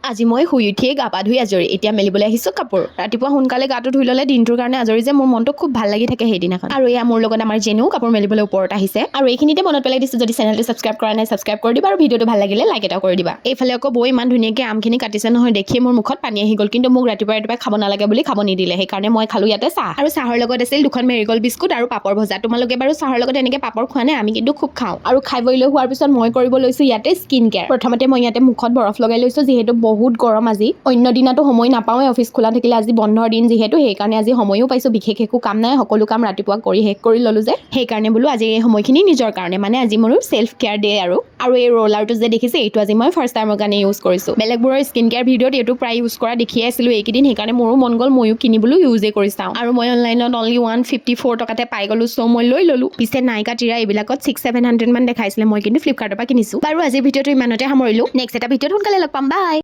আজি মই শুই উঠিয়ে গা পা ধুই আজৰি। এতিয়া মেলিবলৈ আহিছোঁ কাপোৰ। ৰাতিপুৱা সোনকালে গাটো ধুই ল'লে দিনটোৰ কাৰণে আজৰি যে মোৰ মনটো খুব ভাল লাগি থাকে সেইদিনাখন। আৰু এয়া মোৰ লগত আমাৰ জেনুও কাপোৰ মেলিবলৈ ওপৰত আহিছে। আৰু এইখিনিতে মনত পেলাই দিছোঁ, যদি চেনেলটো ছাবস্ক্ৰাইব কৰা নাই, ছাবস্ক্ৰাইব কৰি দিবা আৰু ভিডিঅ'টো ভাল লাগিলে লাইক এটা কৰি দিবা। এইফালে আকৌ বৌ ইমান ধুনীয়াকৈ আমখিনি কাটিছে নহয়, দেখিয়ে মোৰ মুখত পানী আহি গ'ল। কিন্তু মোক ৰাতিপুৱা ৰাতিপুৱা খাব নালাগে বুলি খাব নিদিলে। সেইকাৰণে মই খালোঁ ইয়াতে চাহ আৰু চাহৰ লগত আছিল দুখন মেৰিগ'ল্ড বিস্কুট আৰু পাপৰ ভজা। তোমালোকে বাৰু চাহৰ লগত এনেকৈ পাপৰ খোৱা নে? আমি কিন্তু খুব খাওঁ। আৰু খাই বৈ লৈ হোৱাৰ পিছত মই কৰিব লৈছোঁ ইয়াতে স্কিন কেয়াৰ। প্ৰথমতে মই ইয়াতে মুখত বৰফ লগাই লৈছোঁ, যিহেতু বহুত গৰম আজি। অন্য দিনাতো সময় নাপাওঁৱে অফিচ খোলা থাকিলে। আজি বন্ধৰ দিন যিহেতু, সেইকাৰণে আজি সময়ো পাইছোঁ। বিশেষ একো কাম নাই, সকলো কাম ৰাতিপুৱা কৰি শেষ কৰি ল'লোঁ যে সেইকাৰণে বোলো আজি এই সময়খিনি নিজৰ কাৰণে, মানে আজি মোৰ চেল্ফ কেয়াৰ ডে। আৰু এই ৰ'লাৰটো যে দেখিছে, এইটো আজি মই ফাৰ্ষ্ট টাইমৰ কাৰণে ইউজ কৰিছোঁ। বেলেগবোৰৰ স্কিন কেয়াৰ ভিডিঅ'ত এইটো প্ৰায় ইউজ কৰা দেখিয়ে আছিলোঁ এইকেইদিন। সেইকাৰণে মোৰো মন গ'ল, ময়ো কিনিবলৈও ইউজেই কৰি চাওঁ। আৰু মই অনলাইনত অনলি 154 টকাতে পাই গ'লোঁ, চ' মই লৈ ল'লোঁ। পিছে নাইকা, টিৰা এইবিলাকত 600-700 মান দেখাইছিলে, মই কিন্তু ফ্লিপকাৰ্টৰ পৰা কিনিছোঁ। বাৰু, আজিৰ ভিডিঅ'টো ইমানতে সামৰিলোঁ। নেক্সট এটা ভিডিঅ'ত সোনকালে লগ পাম। বাই।